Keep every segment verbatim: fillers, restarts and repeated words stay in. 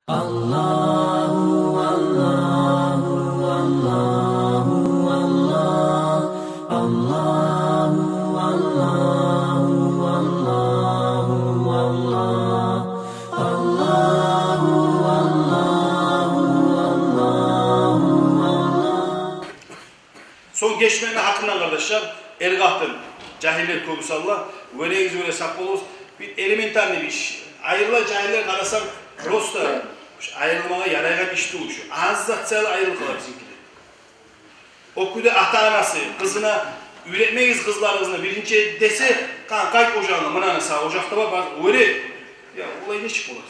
Аллагьу, Аллагьу, Аллагьу, Аллагь. Аллагьу, Аллагьу, Аллагьу, Аллагь. Аллагьу, Аллагьу, Аллагьу, Аллагь. Сонг гечмекни гьакъындан, къардашлар, эр-къатын, жагьиллер кёп салла, вёрегиз, вёре сакъ болугъуз. Бир элементарный бир иш. Айрыла жагьиллер, къарасанг, просто шу айрылмагъа ярайгъан иш тюгюл шу. Аз зат саялы айрылып къала бизинкилер. О кюйде ата-анасы къызына: «Уьйретмегиз къызларыгъызны», — биринчи десе, къа-, къайт ожагъына, муна сагъа ожакъда бар, бар, уьйрет. Я, олай нечик болар?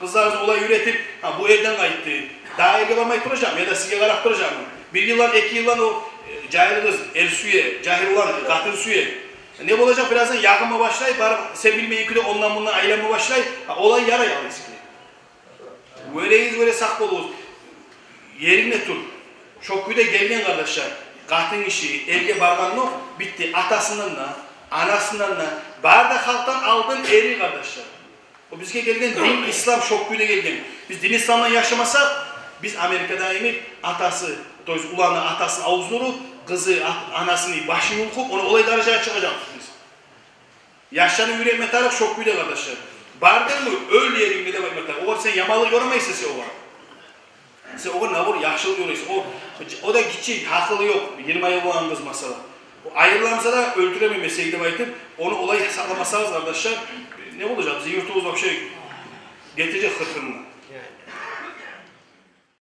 Къызларыгъызны олай уьйретип, гьа, бу эрден къайтды, дагъы эрге бармай туражакъмы, яда сизге къарап туражакъмы? Бир йылдан, эки йылдан о, э, жагьил къыз эр сюе, жагьил улан къатын сюе. Не болажакъ, бираздан ягъынма башлай, барып, сен билмейген кюйде ондан-мундан айланма башлай. Гьа, олай ярай, алайсыз. Вёрегиз, вёре сакъ болугъуз. Ерингде тур. Шо кюйде гелген, къардашлар. Къатын гиши эрге баргъандокъ, битди. Атасындан да, анасындан да, бары да халкъдан алдын эри, къардашлар. О бизге гелген дин ислам шо кюйде гелген. Биз дин исламдан яшамасакъ, биз Америкада йимик, атасы, то есть уланы атасыны авзун уруп, къызы ат-, анасыны башын юлкъуп, ону олай даражагъа чыгъажакъбыз биз. Яшланы уьйретме тарыкъ шо кюйде, къардашлар. Бардырмы, оьл ерингде деп айтма тарыкъ. Огъар сен яманлыкъ ёрамайсан сен огъар. Сен огъар, наоборот, яхшылыкъ ёрайсан. О, о да гиччи, гьакъылы ёкъ, йигирма йыл болгъан къыз, масала. О айрыламса да, оьлтюремен мен сени деп айтып, ону олай сакъламасагъыз, къардашлар, не болажакъ? Бизин юртубуз вообще гетежек хыркъынына.